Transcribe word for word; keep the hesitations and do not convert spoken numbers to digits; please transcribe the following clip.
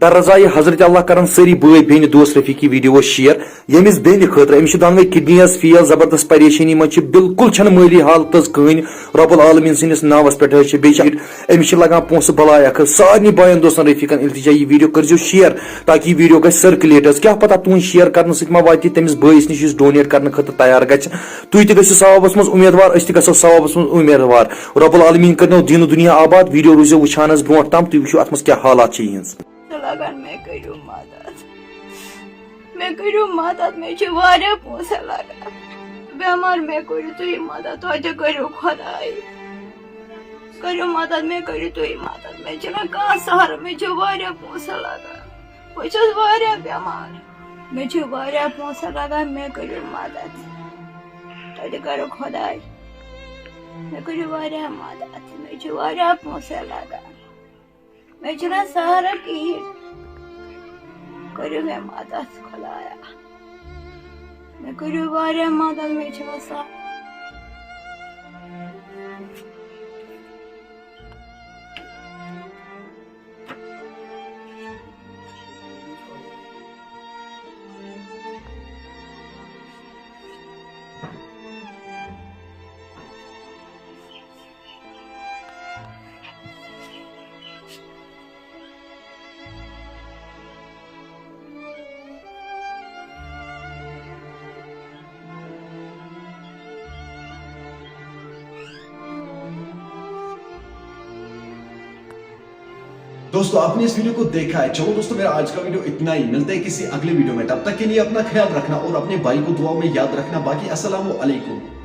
در رضایہِ حضرت اللہ کرن سٲری بٲے بیٚنہِ دوست رفیقی ویڈیوز شیئر۔ ییٚمِس بیٚنہِ خٲطرٕ، أمِس چھِ دۄنوَے کڈنیز فیل، زبردست پریشٲنی منٛز چھِ، بالکل چھنہٕ مٲلی حالتس کٕہٕنۍ۔ رب العالمین سٕنٛدِس ناوس پٮ۪ٹھ حظ چھِ، بیٚیہِ چھِ أمِس چھِ لگان پونٛسہٕ بلاے اکھ حظ۔ سارنٕے باین دوستن رفیقن التجا، یہِ ویڈیو کٔرزیو شیئر، تاکہِ یہِ ویڈیو گژھِ سرکولیٹ حظ۔ کیٛاہ پتہ تُہنٛد شیئر کرنہٕ سۭتۍ ما واتہِ تٔمِس بٲیِس نِش، یُس ڈونیٹ کرنہٕ خٲطرٕ تیار گژھِ۔ تُہۍ تہِ گٔژھِو ثوابس منٛز امیدوار، أسۍ تہِ گژھو ثوابس منٛز امیدوار۔ رب العالمین کٔرنو دیٖن و دُنیا آباد۔ ویڈیو روٗزِو وٕچھان حظ برونٛٹھ تام، تُہۍ وٕچھِو اتھ منٛز کیٛاہ حالات چھِ یِہٕنٛز۔ لگان، مےٚ کٔرِو مدد۔ مےٚ کٔرِو مدد، مےٚ چھِ واریاہ پونٛسہٕ لگان۔ بٮ۪مار، مےٚ کٔرِو تُہۍ مدد، توتہِ کٔرِو خۄداے۔ کٔرِو مدد، مےٚ کٔرِو تُہۍ مدد۔ مےٚ چھُنہٕ کانٛہہ سہارٕ، مےٚ چھِ واریاہ پونٛسہٕ لگان۔ بہٕ چھَس واریاہ بٮ۪مار۔ مےٚ چھِ واریاہ پونٛسہٕ لگان، مےٚ کٔرِو مدد۔ توتہِ کٔرِو خۄداے۔ مےٚ کٔرِو واریاہ مدد، مےٚ چھِ واریاہ پونٛسہٕ لگان۔ مےٚ چھُنہٕ سہارٕ کِہیٖنۍ۔ کٔرِو مےٚ مدد خۄدایا۔ مےٚ کٔرِو واریاہ مدد، مےٚ چھُنہٕ سہارٕ۔ दोस्तों, आपने इस वीडियो को देखा है। चलो दोस्तों, मेरा आज का वीडियो इतना ही। मिलते हैं किसी अगले वीडियो में। तब तक के लिए अपना ख्याल रखना और अपने भाई को दुआ में याद रखना। बाकी अस्सलाम वालेकुम।